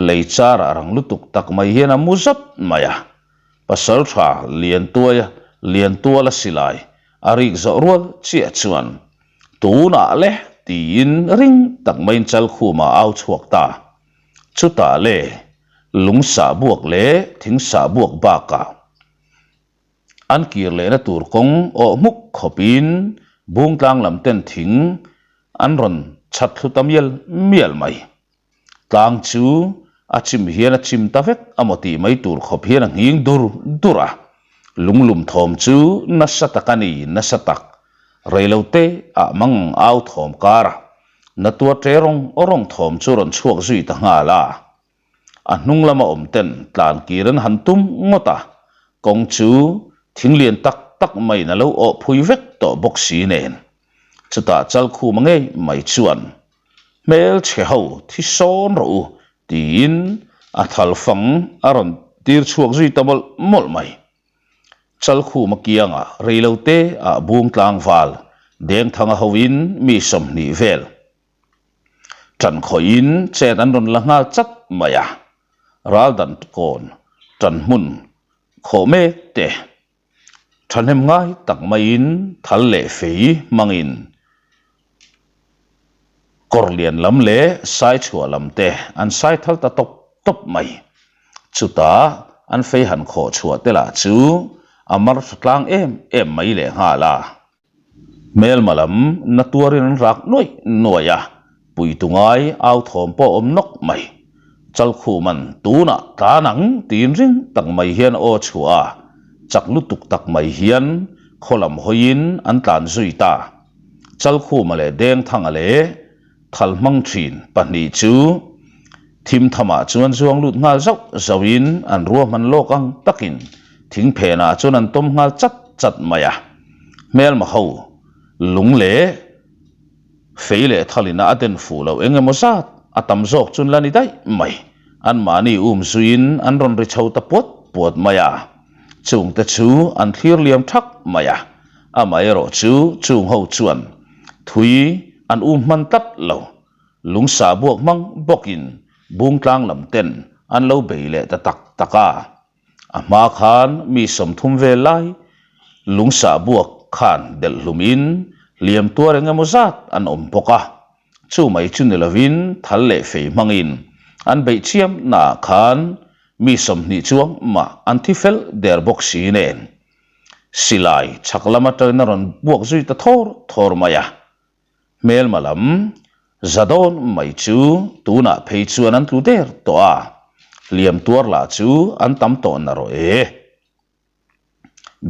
lei charah rang lutuk tak mai hian a mu zat mai a. Pasaltha Liantuaia Liantuala silai a rik zawh rual chiah chuan tunah le tiin ring tak maiin Chalkhuma a au chhuak ta. Chutah le lung sah buak leh thing sah buak bakah an kir lehna tur kawng awh hmuk khawpin Bungtlang lam ten thing an rawn chhat thlu ta mial mial mai. Tlang chu a chim hian a chim ta vek a maw tih mai tur khawp hian a nghing dur dur a, lunglum thawm chu nasa tak a ni nasa tak. Reilote ah mang au thawm kar a, na tuar ṭe rawng rawng thawm chu rawn chhuak zui ta nghal a. A hnung lama awm ten tlan kir an han tum ngawt a, kawng chu thing lian tak tak maiin a lo awh phui vek tawh bawk si nen. Chutah Chalkhuma ngei mai chuan Hmelchhe ho thi sawn rawh u tiin a thal fang a rawn tir chhuak zui ta mawlh mawlh mai. Chalkhuma kiangah reilote ah bung tlangval Dengthanga hoin mi 20 vel ṭan khawhin chet an rawn la nghal chat mai a, Raldan kawn ṭan hmun khawh mek te Thahnem ngai tak maiin thal leh fei hmangin kawr lian lam leh sai chhuah lam te an sai thal ta tawp tawp mai. Chutah an fei han khawh chhuah te lah chu a mar tha tlang em em mai leh nghal a. Hmelma lam na tuarin an rak nuaih nuaih a, puitu ngai au thawm pawh a awm nawk mai. Chalkhuman tunah tlan ang tiin ring tak mai hian a aw chhuah a, chak lutuk tak mai hian khaw lam hawiin an tlan zui ta. Chalkhuma leh Dengthanga leh Thal hmang thin pahnih chu thim thamah chuan zuang lut nghal zauh zauhin an ruahman lawk ang takin thing phenah chuan an tawm nghal chat chat mai a. Hmelma ho lung leh fei leh thalina a den fuh loh eng emaw zat a tam zawk chu an la ni daih mai. Anmahni um zuiin an rawn ri chho ta puat puat mai a. Chungte chu an thlir liam thak mai a. Amaherawh chu chung ho chuan thui an um hman tlat lo. Lungsa buak hmang bawkin Bungtlang lam ten an lo bei leh ta tak tak a. A hma khan mi 30 vel lai lungsa buak khan delh hlumin hliam tuar eng emaw zat an awm bawk a. Chu mai chu ni lovin thal leh fei hmangin an beih chiam naah khan mi 20 chuang mah an thi fel der bawk si nen. Silai chhak lam atangin a rawn buak zui ta thawr thawr mai a. Hmelma lam za dawn mai chu tunah phei chuan an tlu der tawh a, hliam tuar lah chu an tam tawh na rawh e.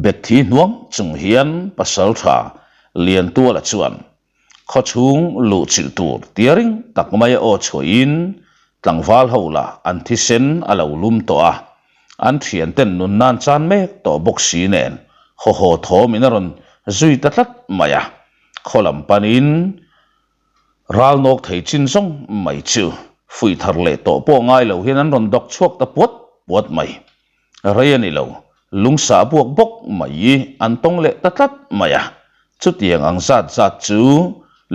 Betthi hnuang chung hian Pasaltha Liantuala chuan Khaw chhung luh chilh tur tia ring tak mai a aw chhuahin tlangval ho lah an thisen a lo lum tawh a, an thianten nun nan chan mek tawh bawk si nen haw haw thawm in a rawn zui ta tlat mai a, khaw lam panin ral nawk thei chin zawng mai chu fuih thar leh tawh pawh ngai lo hian an rawn dawk chhuak ta puat puat mai. Rei a ni lo, lungsa buak bawk mai i an tawng leh ta tlat mai a. Chutiang ang zat zat chu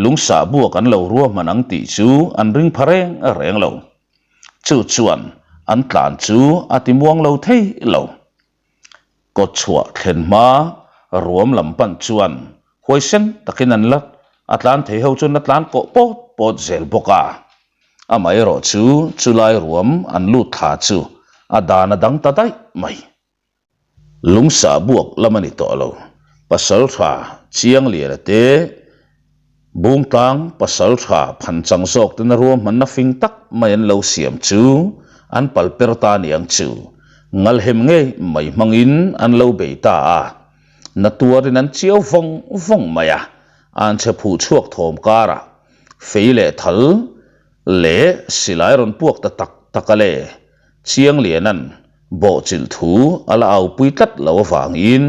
lungsa buak an lo ruahman ang tih chu an ring pha reng reng lo. Chu chuan an tlan chu a ti muang lo thei lo. Kawtchhuah thlen hma ruam lam pan chuan huaisen takin an la a tlan thei ho chuan la tlan kawh pawt pawt zel bawk a. Amaherawh chu chulai ruam an lut thla chu a dan a dang ta daih mai. Lungsa buak lam a ni tawh lo. Pasal tha Chiangliana te Bungtlang pasal tha phanchang zawk tena ruahmanna fing tak mai an lo siam chu an pal per ta niang chu ngalhem ngei mai hmangin an lo bei ta a. Na tuarin an chiau vawng vawng mai a, an chhe phuh chhuak thawm karah fei leh thal leh silai rawn puak ta tak tak a le. Chiangliana'n bawhchilh thu a la aupui tlat lo avangin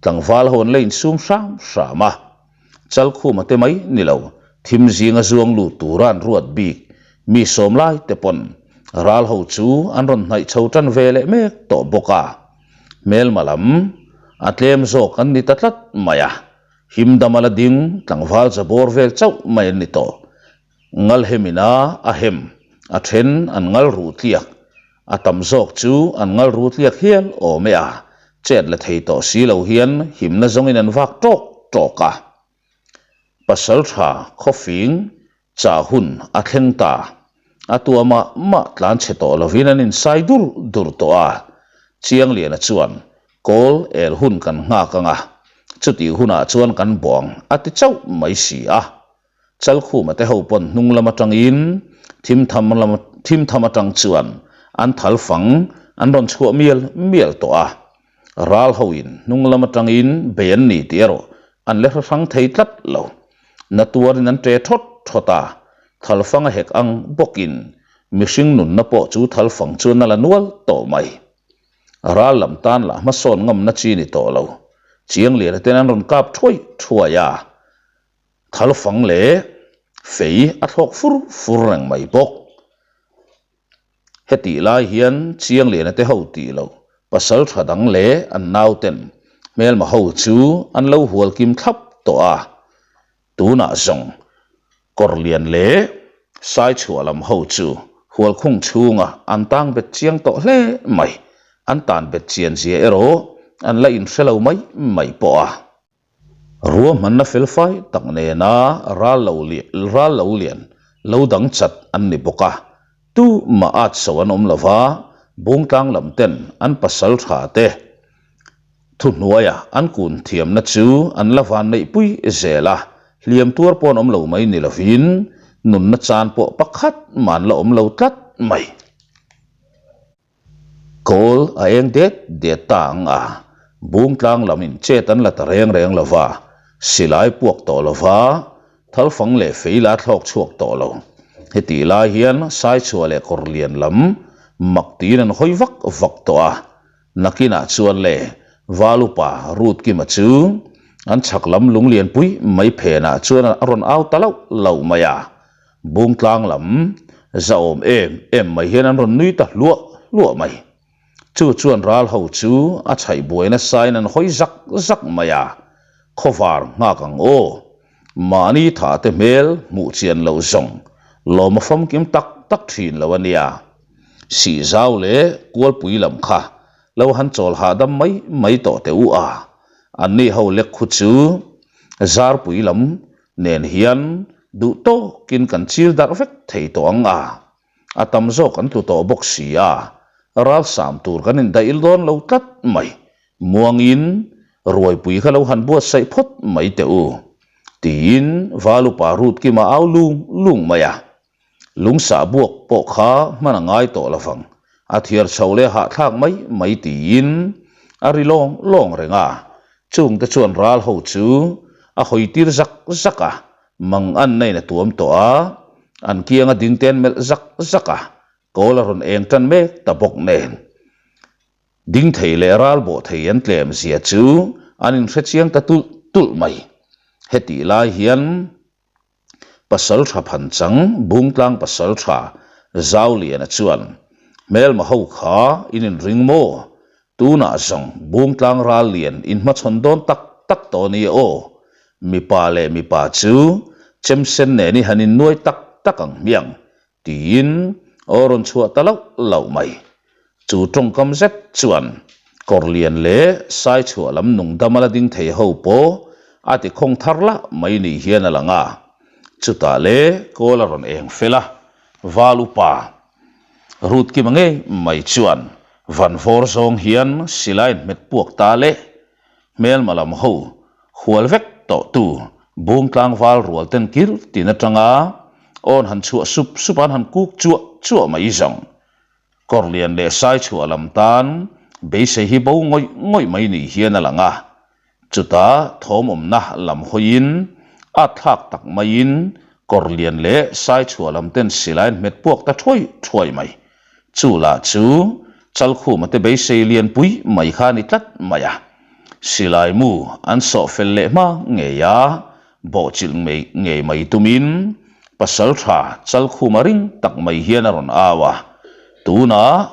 tlangval ho an la insum hram hram a. Chalkhuma te mai ni lo, thim zinga zuang lut tura an ruat bik mi sawm lai te pawn ral ho chu an rawn hnaih chho tan ve leh mek tawh bawk a. Hmelma lam a tlem zawk an ni ta tlat mai a, himdam a la ding tlangval zabawr vel chauh mai an ni tawh. Ngal hemina a hem, a then an ngal ruh tliak, a tam zawk chu an ngal ruh tliak hial awm e a, chet la thei tawh si lo hian himna zawngin an vak tawk tawk a. Pasal tha khawfing chah hun a thleng ta, a tua mah mah tlan chhe tawh lovin an insai dur dur tawh a, Chiangliana chuan kawl el hun kan nghak ang a, chutih hunah chuan kan bawng a ti chauh mai si a. Chalkhuma te ho pawn hnung lam atangin thim tham lam thim tham atang chuan an thal fang an rawn chhuah mial mial tawh a. Ral ho in hnung lam atangin bei an ni tih erawh an la hre hrang thei tlat lo. Na tuarin an ṭe thawt thawt a, thal fang a hek ang bawkin mihring nunna pawh chu thal fang chuan a la nual tawh mai. Ral lam tan lah hmasawn ngamna chi ni tawh lo. Chiangliana ten an rawn kap thuai thuai a. Thalfang leh fei a thlawk fur fur reng mai bawk. Hetih lai hian Chiangliana te ho tih loh pasal tha dang leh an nauten hmelma ho chu an lo hual kim thlap tawh a. Tunah zawng Kawrlian leh Saichhuah lam ho chu hualkhung chhunga an tang bet chiang tawh hle mai. An tan bet chian zia erawh an la inhre lo mai mai pawh a. Ruahmanna felfai tak nena ral lo ral lo lian lo dang chat an ni bawk a, tu mah at so an awm lo va, Bungtlang lam ten an pasal tha te thuhnuaia an kun thiamna chu an la van neihpui zel a, hliam tuar pawh an awm lo mai ni lovin nunna chan pawh pakhat mah an la awm lo tlat mai. Kawl a eng det det ta ang a, Bungtlang lam in chet an la ta reng reng lo va, silai puak tawh lo va, thalfang leh fei la thlawk chhuak tawh lo. Hetih lai hian Saichhuah leh Kawrlian lam mak tiin an hawi vak vak tawh a, nakinah chuan le Valupa Rutkima chu an chhak lam lunglianpui mai phenah chuan a rawn au ta lauh lauh mai a. Bungtlang lam zahawm em em mai hian an rawn nui ta hluah hluah mai. Chu chuan ral ho chu a chhaih buai nasain an hawi zak zak mai a, Khawvar nghak ang aw, mahni tha te hmel hmuh chian loh zawng lawm a famkim tak tak thin lo a nia. Sihzau leh Kualpui lam kha lo han chawl hahdam mai mai tawh teh u a, anni ho lek khu chu Zarpui lam nen hian duh tawkin kan chil darh vek thei tawh ang a, a tam zawk an tlu tawh bawk si a, ralsam tur kan indaih dawn lo tlat mai, muangin ruaipui kha lo han buatsaih phawt mai teh u, tiin Valupa Rutkima au lung lung mai a. Lungsah buak pawh kha hman a ngai tawh lo vang, a thiar chho leh hahthlak mai mai tiin a ri lawng lawng reng a, chungte chuan ral ho chu a hawi tir zak zak a, mang an na in a tuam tawh a, an kianga ding te an melh zak zak a, kawl a rawn eng tan mek ta bawk nen. Ding thei leh ral bawh thei an tlem zia chu an inhre chiang ta tulh tulh mai. Hetih lai hian. Pasal tha Phanchang, Bungtlang pasal tha Zauliana chuan, Hmelma ho kha in inring maw? Tunah zawng Bungtlang ral lian in hmachhawn dawn tak tak tawh nia aw. Mipa leh mipa chu chemsen nen i han innuai tak tak ang hmiang, tiin aw rawn chhuah ta lauh lauh mai. Chu tawngkam zet chuan Kawrlian leh Saichhuah lam nungdam a la ding thei ho pawh a ti khawng thar lah mai ni hian a lang a. Chutah le kawl a rawn eng fel a, Val upa Rutkima ngei mai chuan van vawr zawng hian silai hmet puak ta leh hmelma lam ho hual vek tawh tu bung tlangval rual ten kir tin atanga awn han chhuah sup sup an han kuk chuah chuah mai zawng. Kawrlian leh Saichhuah lam tan beisei hi bo ngawih ngawih mai ni hian a lang a. Chutah thawm awmna lam hawiin a thlak tak maiin Kawrlian leh Saichhuah lam ten silai an hmet puak ta thuai thuai mai. Chu lah chu Chalkhuma te beisei lianpui mai kha a ni tlat mai a. Silai mu an sawh fel leh hma ngei a, bawhchilh ngei mai tumin pasal tha Chalkhuma ring tak mai hian a rawn au a. Tunah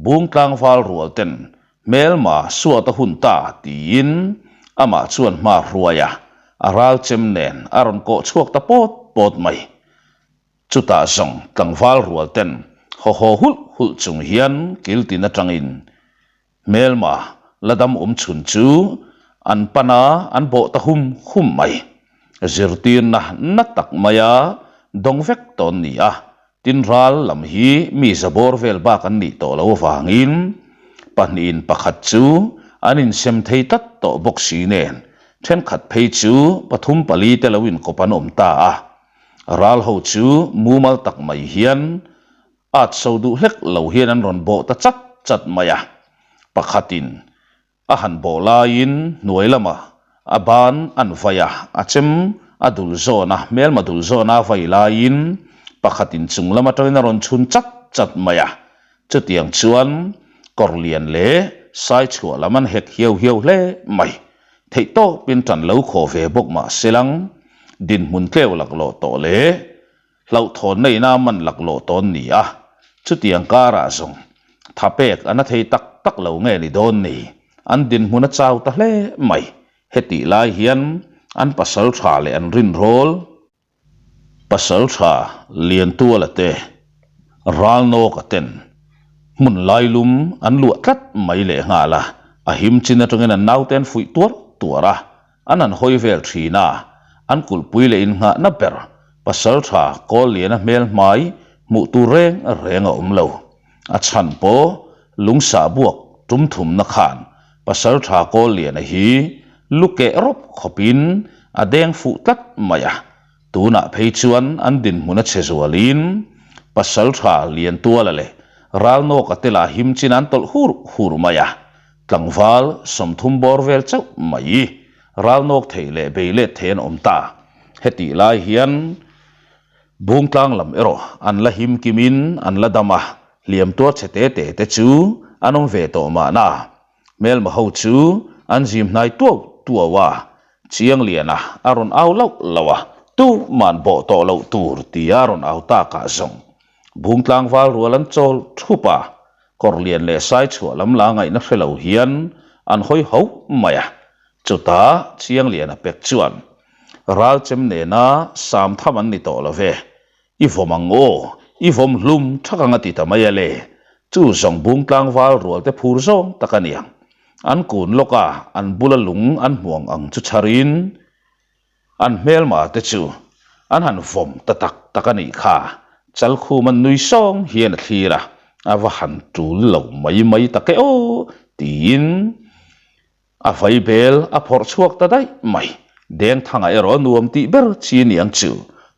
Bungtlangval rual ten hmelma suat a hun ta tiin amah chuan hma hruai a, a ral chem nen a rawn kawh chhuak ta pawt pawt mai. Chutah zawng tlangval rual ten haw haw hulh hulh chung hian kiltin atangin hmelma la dam awm chhun chu an pan a, an bawh ta hum hum mai. Zirtirna na tak maia dawng vek tawn ni a, tin ral lam hi mi zabawr vel bak an nih tawh lo avangin pahnihin pakhat chu an insem thei tlat tawh bawk si nen thenkhat phei chu pathum pali te lo inkawp an awm ta a. Ral ho chu mumal tak mai hian at so duh hlek lo hian an rawn bawh ta chat chat mai a. Pakhatin a han bawh laiin hnuai lamah a ban an vai a, a chem a dul zawn a, hmelma dul zawn a vai laiin pakhatin chung lam atangin a rawn chhun chat chat mai a. Chutiang chuan Kawrlian leh Saichhuah lam an hek hiau hiau hle mai. Theihtawpin ṭan lo khaw ve bawk mah se lang, dinhmun tleu laklawh tawh leh hlauhthawnna ina man laklawh tawn ni a, chutiang karah zawng thapek a na thei tak tak lo nge ni dawn ni, an dinhmun a chau ta hle mai. Hetih lai hian an pasal ṭha leh an rinrawl. Pasal tha Liantuala te Ralnawka ten hmun lailum an luah tlat mai leh nghal a, a him chin atangin an naute an fuih tuar tuar a, an han hawi vel thin a, an kulhpui leh innghahna ber Pasal tha Kawlliana hmel hmai hmuh tur reng reng a awm lo. A chhan pawh lungsah buak tum thumna khan Pasal tha Kawlliana hi lu keh rawp khawpin a deng fuh tlat mai a, tunah phei chuan an dinhmun a che zualin Pasal tha Liantuala leh Ralnawka te lah him chin an tawlh hur hur mai a, tlangval 30 bawr vel chauh mai Ralnawk thei leh bei let thei an awm ta. Hetih lai hian Bungtlang lam erawh an la him kimin an la dam a, hliam tuar chhe te te te chu an awm ve tawh mahna. Hmelma ho chu an zim hnai tuau tuau a, Chiangliana a rawn au lauh lauh a, tuman bawh tawh loh tur tia a rawn au takah zawng Bungtlang val rual an chawl thup a, Kawrlian leh Saichhuah lam la ngaihna hre lo hian an hawi hauh mai a, chutah Chiangliana pek chuan Ralchem nena sam tham an ni tawh lo ve, I vawm ang aw, i vawm hlum thak ang a ti ta mai a le. Chu zawng bung tlangval rual te phur zawng tak a niang. An kun lawk a, an bula lung an hmuang ang chu chharin an hmelma te chu an han vawm ta tak tak a nih kha. Chalkhum an nui sawng hian a thlir a, a va han tul lo mai mai tak e aw tiin A vaibel a phawrh chhuak ta daih mai. Dengthanga erawh a nuam tih ber chi niang chu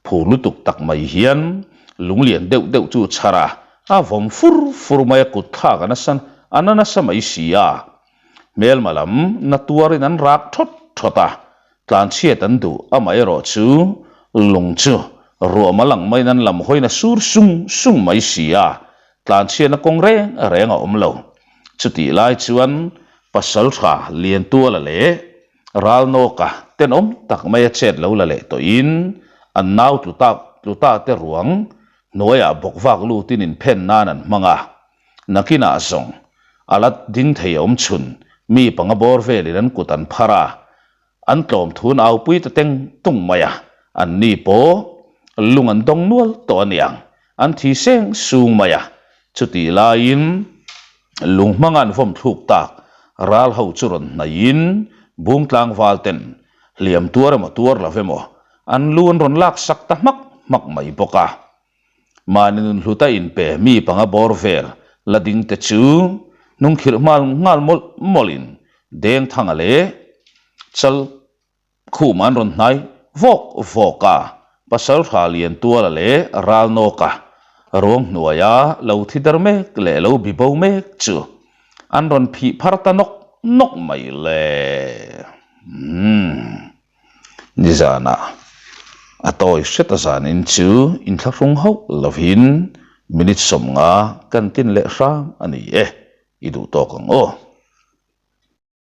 phur lutuk tak mai hian lunglian deuh deuh chu chhar a, a vawm fur fur mai a kut thlak a nasa a na nasa mai si a. Hmelma lam na tuarin an rak thawt thawt a, tlanchhiat an duh amah erawh chu lung chu ruahma lang maiin an lam hawiin a sur sung sung mai si a, tlanchhiatna kawng reng reng a awm lo. Chutih lai chuan Pasalṭha Liantuala leh Ralnawka tenawm tak maia chet lo la leh tawhin an nau tlu tak tlu ta te ruang hnuaiah bawk vak lutin inphen nan an hmang a. Nakinah zawng a la ding thei awm chhun mi panga bawr velin an kut an phar a, An tlawm thun aupui ta teng tung mai a, an ni pawh lung an dawng nual tawh a niang, an thi seng sung mai a. Chutih laiin Lung hmanga an vawm thluk tak ral ho chu rawn hnaihin bung tlangval ten hliam tuar emaw tuar lo emaw an lu an rawn lak sak ta hmak hmak mai bawk a. Mahni nun hluta inpe mi panga bawr vel la ding te chu hnungkhirh hmal nghal mawlh mawlhin Dengthanga leh Chal Khum an rawn hnai vawk vawk a, Pasaltha Liantuala leh Ralnawka ruang hnuaia lo thi der mek leh lo bi bo mek chu an rawn phih phar ta nawk nawk mai le. Umm. Nizanah a tawi hret a zanin chu inthlahrung hauh lovin minute 50 kan tin leh hram a ni e, i duh tawk ang aw.